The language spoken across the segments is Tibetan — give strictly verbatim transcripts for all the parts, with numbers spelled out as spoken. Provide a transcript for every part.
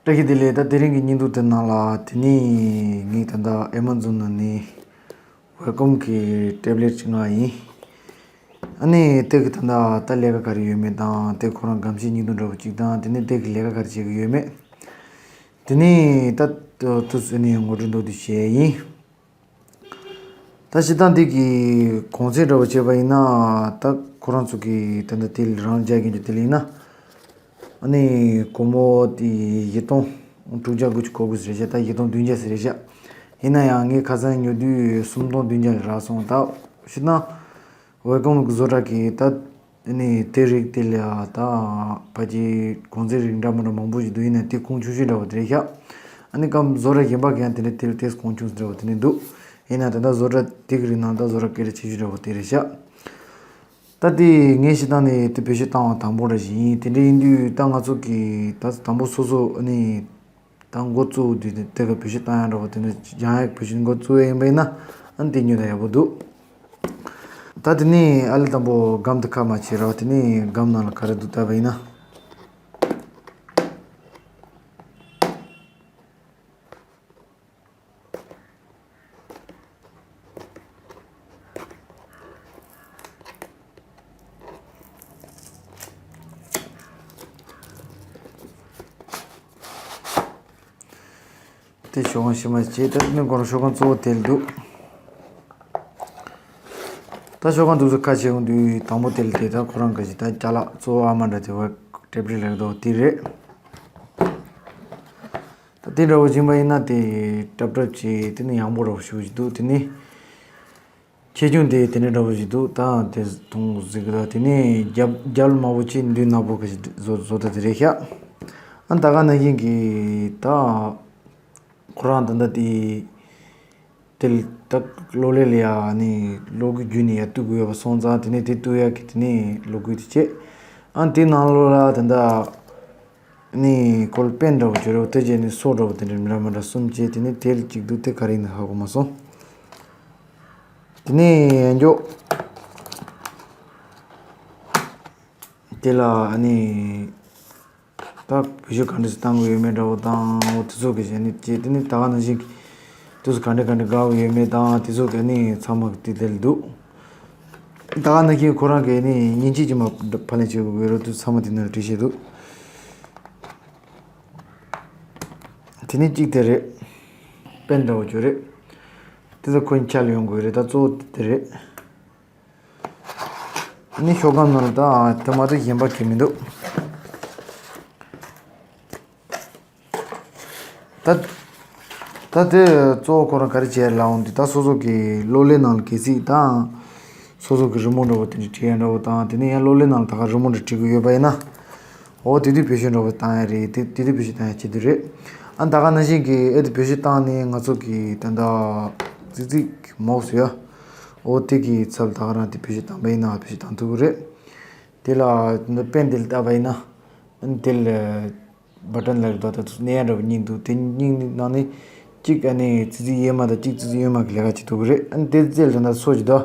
བཀྲ་ཤིས་བདེ་ལེགས། ད་དེ་རིང་གི་བརྙན་ཐུང་དེ་ནང་ལ་དེ་ནི་ངས་ད་ལྟ་ཨེ་མ་ཛོན་ནང་ནས་ཝེལ་ཀམ་གི་ཊེབ་ལེཊ་ཅིག་མངགས་ཡིན། ཨ་ནི་དེ་གི་ད་ལྟ་ད་ལས་ཀ་ག་རེ་ཡོད་མེད་དང་དེ་ཁོ་རང་སྒམ་ཤས་བརྙན་ཐུང་འདྲ་པོ་ཅིག་དང་དེ་ནི་དེ་གི་ལས་ཀ་ག་རེ་བྱེད་ཀྱི་ཡོད་མེད། དེ་ནི་ད་དུས་ཨ་ནི་ངོ་སྤྲོད་མདོར་བསྡུས་བྱས་ཡིན། ད་སྤྱིར་བཏང་འདི་གི་གོང་ཚད་འདྲ་བོ་བྱས་པ་ཡིན་ན། ད་ཁོ་རང་ཚོ་གི་ད་ལྟ་དེ་རང་རྒྱ་རྒན་གྱི་དེ་ལ་ཡིན་ན། ཨ་ནི་སྒོར་མོ་དེ་བཞི་སྟོང་དྲུག་བརྒྱ་དགུ་བཅུ་གོ་དགུ་ཟེར་བཞག་ད་བཞི་སྟོང་བདུན་བརྒྱ་ཟེར་བཞག་ཡིན་ན་ཡང་ངས་ཁ་སང་ཉོ་དུས་སུམ་སྟོང་བདུན་བརྒྱ་ལ་རག་སོང་། ད་སྤྱིར་བཏང་ཝེལ་ཀམ་གི་བཟོ་གྲྭ་གི་ད་ཨ་ནི་དེ་རིགས་དེ་ལ་ད་ཕལ་ཆེར་གོང་ཚད་རིགས་འདྲ་མི་འདྲ་མང་པོ་ཞིག་འདུག་ཡིན་ན་དེ་གོང་ཆུང་ཤོས་འདྲ་བོ་དེ་རེད་ཤག་ཨ་ནི་སྒམ་བཟོ་གྲྭ་གཞན་པ་གི་ཡང་དེ་འདྲ་དེ་ལ་དེ་གོང་ཆུང་འདྲ་བོ་དེ་འདྲ་འདུག་ཡིན་ན་ད་ལྟ་བཟོ་གྲྭ་དེ་གི་རིགས་ནང་ད་བཟོ་གྲྭ་སྐད་གྲགས་ཆེ་ཤོས་འདྲ་བོ་དེ་རེད་ཤག་ད་དེ་ངས་བྱེད་སྟངས་ནི་དེ་བེད་སྤྱོད་བཏང་བ་དང་པོ་འདྲ་ཞིག་ཡིན། དེ་འདྲ་ཡིན་དུས་ད་ང་ཚོ་གི་ད་དང་པོ་སོ་སོ་ཨ་ནི། ད་འགོ་བཙུགས་དུས་དེ་ག་བེད་སྤྱོད་བཏང་ཡག་འདྲ་བོ་དེ་འདྲ་སྦྱང་ཡག་བེད་སྤྱོད་འགོ་བཙུགས་ཡག་ཡིན་པ་ཡིན་ན་ཨ་ནི་དེ་ཉོས་ན་ཡག་པོ་འདུག་ད་དེ་ནས་ཨ་ལེ་དང་པོ་སྒམ་དེ་ཁ་མ་ཕྱེ་རོགས། དེ་ནས་སྒམ་ནང་ལ་ག་རེ་འདུག་བལྟས་པ་ཡིན་ན། དེ་ཤོག་ཁང་ཕྱི་མ་བྱས། ད་ནི་ཁོ་རང་ཤོག་ཁང་གཙོ་བོ་དེ་ལ་འདུག་ད་ཤོག་ཁང་འདུག་སེ་ཁ་ཕྱེ་ཡོང་དུས་དང་པོ་དེ་ལ་དེ་ད་ཁོ་རང་གི་ཅིག་ད་ཅ་ལག་གཙོ་བོ་ཨ་མ་འདྲ་དེ་བ་ཊེབ་ལེཊ་ལབ་དོ་དེ་རེད། ད་དེ་འདྲ་བོ་ཡིན་པ་ཡིན་ན་དེ་ཊབ་ཊབ་བྱས་དེ་ནི་ཡང་པོ་འདྲ་བོ་ཞིག་འདུག་དེ་ནི་ཆེ་ཆུང་དེ་དེ་འདྲ་འདྲ་བོ་ཞིག་འདུག་ད་དེ་མཐོང་གཟིགས་ད་དེ་ནི་རྒྱབ་རྒྱབ་ལ་དམར་པོ་ཆེ་མདུན་ནག་པོ་ག་ཞིག་བཟོ་བཟོ་ད་དེ་རེད་ཤག་ཨ་ད་ག་ནང་བཞིན་གྱི་ད་ཁོ་རང་ད་ད་དེ་དེ་ད་གློག་ཀླད་ལ་ཡ་ནི་གློག་སྐུད་བརྒྱུད་ནས་ཡ་གཏུབ་དགོས་ཡོད་པ་སོང་ཙང་དེ་ནས་དེ་གཏུབ་ཡག་གི་དེ་ནས་གློག་སྐུད་དེ་བྱས། ཨ་དེ་ནང་ལོགས་ལ་ད་ད། ནི་ཁོལ་པེན་འདྲ་བོ་བྱོས་རོགས། དེ་རྗེས་ནི་སོ་འདྲ་བོ་དེ་འདྲ་མི་འདྲ་མི་འདྲ་གསུམ་བྱས། དེ་ནི་དེ་ལ་གཅིག་འདུག་དེ་ག་རེ་ཡིན་ན་ཧ་གོ་མ་སོང་། དེ་ནི་ཡང་མགྱོགས་དེ་ལ་ནི་ད་བེད་སྤྱོད་ག་འདྲ་ཞིག་བཏང་དགོས་ཡོད་མེད་འདྲ་བོ་དང་འོ་དེ་ཚོ་གི་གཞན་ནི་བྱས། དེ་ནི་ད་ག་ནང་བཞིན་གྱི་དུས་སུ་ག་འདྲ་ག་འདྲ་དགའ་བོ་ཡོད་མེད་དང་དེ་ཚོ་གི་ནི་ཚང་མ་གི་དེ་དེ་ལ་འདུག་ད་ག་ནང་བཞིན་ཁོ་རང་གིས་ནི་མཉེན་ཆས་ཀྱི་མ་ཕབ་ལེན་བྱེད་དགོས་རོགས་དུས་ཚང་མ་དེ་ནང་ལ་བྲིས་བཞག་འདུག་དེ་ནི་གཅིག་དེ་རེད། པེན་འདྲ་བོ་ཅིག་རེད། དེ་ཚོ་ཁོ་ཆ་ལ་ཡོང་དགོས་རེད། ད་གཙོ་བོ་དེ་རེད། ནི་ཤོག་སྒམ་ནང་ལ་ད་དེ་མ་གཏོགས་གཞན་པ་གང་མི་འདུག་ད་ད་དེ་གཙོ་བོ་ཁོ་རང་ག་རེ་བྱས་ལབ་འོང་དུས། ད་སོ་སོ་གི་གློག་ཀླད་ནང་ལ་གལ་སྲིད་དང་སོ་སོ་གི་རི་མོ་འདྲ་བོ་དེ་འདྲ་བྲིས་ཡ་འདྲ་བོ་དང་དེ་ནས་ཡང་གློག་ཀླད་ནང་ལ་ད་ག་རི་མོ་འདྲ་བྲིས་དགོས་ཡོད་པ་ཡིན་ན། འོ་དེ་དུས་བེད་སྤྱོད་འདྲ་བོ་བཏང་ཡ་རེད། དེ་དེ་དུས་བེད་སྤྱོད་བཏང་ཡ་ཆེད་དུ་རེད། ཨ་ད་ག་ནང་བཞིན་གྱི་ཨེ་དེ་བེད་སྤྱོད་བཏང་ནས་ང་ཚོ་གི་ད་ད་ཙི་ཙི་མའོ་སི་ཡ། འོ་དེ་གི་ཚབ་ད་ག་རང་དེ་བེད་སྤྱོད་བཏང་པ་ཡིན་ན་བེད་སྤྱོད་བཏང་ཐུབ་ཀྱི་རེད། དེ་ལ་ད་པེན་དེ་ལ་བལྟས་པ་ཡིན་ན་ཨ་དེ་ལ་བ་ཊན་ལབ་རེད། ད་ད་དུ་སྣེ་ཡ་འདྲ་བོ་གཉིས་འདུག་དེ་གཉིས་ནང་ནས་གཅིག་ཨ་ནི་ཙི་ཙི་གཡས་མ་དང་གཅིག་ཙི་ཙི་གཡོན་མ་གི་ལས་ཀ་བྱེད་ཐུབ་ཀྱི་རེད། ཨ་ནི་དེ་རྩེ་ལ་ད་སོ་ཅིག་འདུག་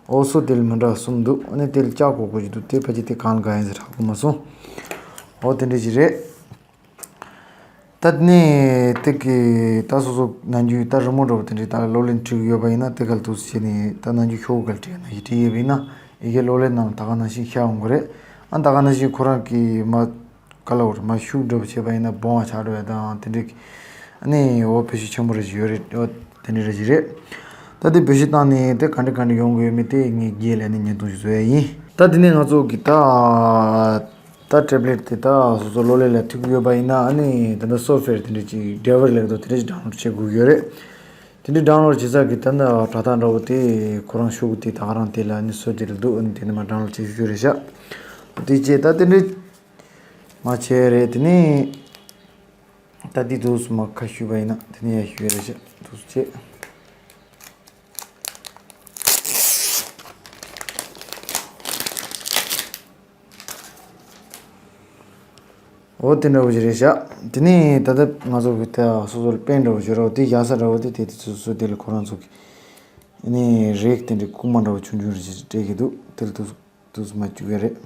འོ་སོ་དེ་ལ་མི་འདྲ་གསུམ་འདུག་ཨ་ནི་དེ་ལ་ལྕགས་ཀོག་ཀོག་ཅིག་འདུག་དེ་ཕལ་ཆེར་དེ་གང་ལ་གང་ཡིན་ཟེར་ཧ་གོ་མ་སོང་། འོ་དེ་འདྲ་ཅིག་རེད། ད་ནི་དེ་གི་ད་སོ་སོ་ནམ་རྒྱུན་ད་རི་མོ་འདྲ་བོ་དེ་འདྲའི་ད་གློག་ཀླད་བྲིས་ཀྱི་ཡོད་པ་ཡིན་ན་དེ་ག་ལ་འདུག་སེ་བྱས་ནས་ད་ནམ་རྒྱུན་ཤོག་གུ་ག་ལ་བྲིས་ཡ་ནང་བཞིན་བྲིས་ཡོད་པ་ཡིན་ན་ཡི་གེ་གློག་ཀླད་ནང་ད་ག་ནང་བཞིན་ཤར་འོང་གི་རེད། ཨ་ད་ག་ནང་བཞིན་ཁོ་རང་གི་མ། ག་ལ་འོར་མ་ཤུགས་འདྲ་པོ་བྱས་པ་ཡིན་ན་སྦོམ་བ་ཆགས་འགྲོ་ཡ་དང་དེ་འདྲའི་ཨ་ནི་འོ་བེད་སྤྱོད་ཆེན་པོ་རེ་ཞིག་ཡོད་རེད། འོ་དེ་འདྲའི་རེ་ཞིག་རེད། ད་དེ་བེད་སྤྱོད་བཏང་ནས་དེ་ག་འདྲ་ག་འདྲ་ཡོང་གི་ཡོད་མེད་དེ་ངས་རྗེས་ལ་ནི་བརྙན་ཐུང་ཞིག་བཟོ་ཡ་ཡིན། ད་དེ་ནས་ང་ཚོ་གི་ད་ད་ཊེབ་ལེཊ་དེ་ད་སོ་སོ་གློག་ཀླད་ལ་ཐུག་གི་ཡོད་པ་ཡིན་ན་ཨ་ནི་ད་ལྟ་སོབ་ཝེར་དེ་འདྲ་ཅིག་ཌེ་ཝར་ལབ་འདུག་དེ་འདྲ་ཅིག་ཌའོན་ལོཌ་བྱེད་དགོས་ཀྱི་ཡོད་རེད། དེ་འདྲ་ཌའོན་ལོཌ་བྱེད་ས་གི་ད་ནི་དྲ་ཐག་འདྲ་བོ་དེ་ཁོ་རང་ཤོག་གུ་དེ་ད་ག་རང་དེ་ལ་ནི་སོ་དེ་ལ་འདུག་ཨ་ནི་དེ་ནི་མ་ཌའོན་ལོཌ་བྱེད་ཤོག་རེད་ཤག་དེ་བྱས་ད་དེ་འདྲ། མ་བྱས་རེད། དེ་ནས་ད་འདི་དུས་སུ་མ་ཁ་བཤུས་པ་ཡིན་ན་དེ་ནས་ཡར་བཤུས་རེད་ཤག་དུས་སུ་བྱས། འོ་དེ་འདྲ་བོ་ཞིག་རེད་ཤག་དེ་ནས་ད་ལྟ་ང་ཚོ་གི་ད་སོ་སོ་ལ་པེན་འདྲ་བོ་ཞིག་རོ་དེ་བཞག་ས་འདྲ་བོ་དེ་དེ་དུས་སུ་དེ་ལ་ཁོ་རང་ཚོ་གི་ནས་རེག་དེ་འདྲའི་ཁུག་མ་འདྲ་བོ་ཆུང་ཆུང་རེ་ཞིག་སྤྲད་ཀྱི་འདུག་དེ་ལ་དུས་སུ། དུས་སུ་མ་བཅུག་གི་རེད།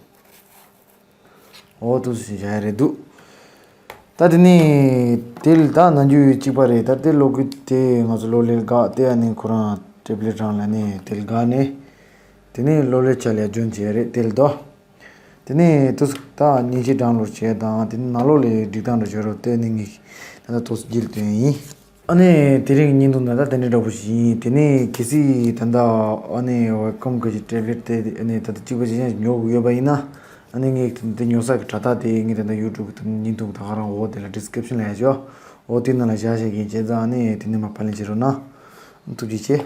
འོ་དུས་སུ་བཞག་ཡ་རེད་འདུག་ད་དེ་ནས་དེ་ལ་ད་ནམ་རྒྱུན་གཅིག་པ་རེད། ད་དེ་གློག་སྐུད་དེ་ང་ཚོ་གློག་ཀླད་འགག་དེ། ཨ་ནི་ཁོ་རང་ཊེབ་ལེཊ་རང་ལ་ནི་དེ་ལ་འགག་ནས། དེ་ནས་གློག་ཀླད་ཆ་ལ་འཇོན་བྱས་རེད་དེ་ལ་དོ། དེ་ནས་དུས་ད་མཉེན་ཆས་ཌའུན་ལོཌ་བྱས་དང་དེ་ནས་ནང་ལོགས་ལ་སྒྲིག་སྟངས་འདྲ་བྱོས་རོགས་དེ་ནི་ངས་ད་ལྟ་ཏོག་ཙམ་བརྒྱུད་སྟོན་ཡིན། ཨ་ནི་དེ་རིང་གི་བརྙན་ཐུང་ནང་ད་དེ་འདྲ་འདྲ་པོ་ཞིག་ཡིན། དེ་ནས་གལ་སྲིད་ད་ལྟ་ཨ་ནི་ཝེབ་ཀམ་གི་ཊེབ་ལེཊ་དེ་ཨ་ནི་ད་ལྟ་གཅིག་པ་ཅིག་ཀྱང་ཉོ་དགོས་ཡོད་པ་ཡིན་ན། ཨ་ནི་ངས་དེ་ཉོ་ས་གི་དྲ་ཐག་དེ་ངས་ད་ལྟ་ཡུ་ཊུབ་གི་བརྙན་ཐུང་གི་ད་ག་རང་འོག་དེ་ལ་ཌི་སི་ཀི་རིབ་ཤན་ལ་ཡ་ཅོ། འོག་དེ་ནང་ལ་བཞག་བཞག་གིན་བྱས་ཙང་ཨ་ནི་དེ་ནས་མར་ཕབ་ལེན་བྱེད་རོགས་གནང་། ཐུགས་རྗེ་ཆེ།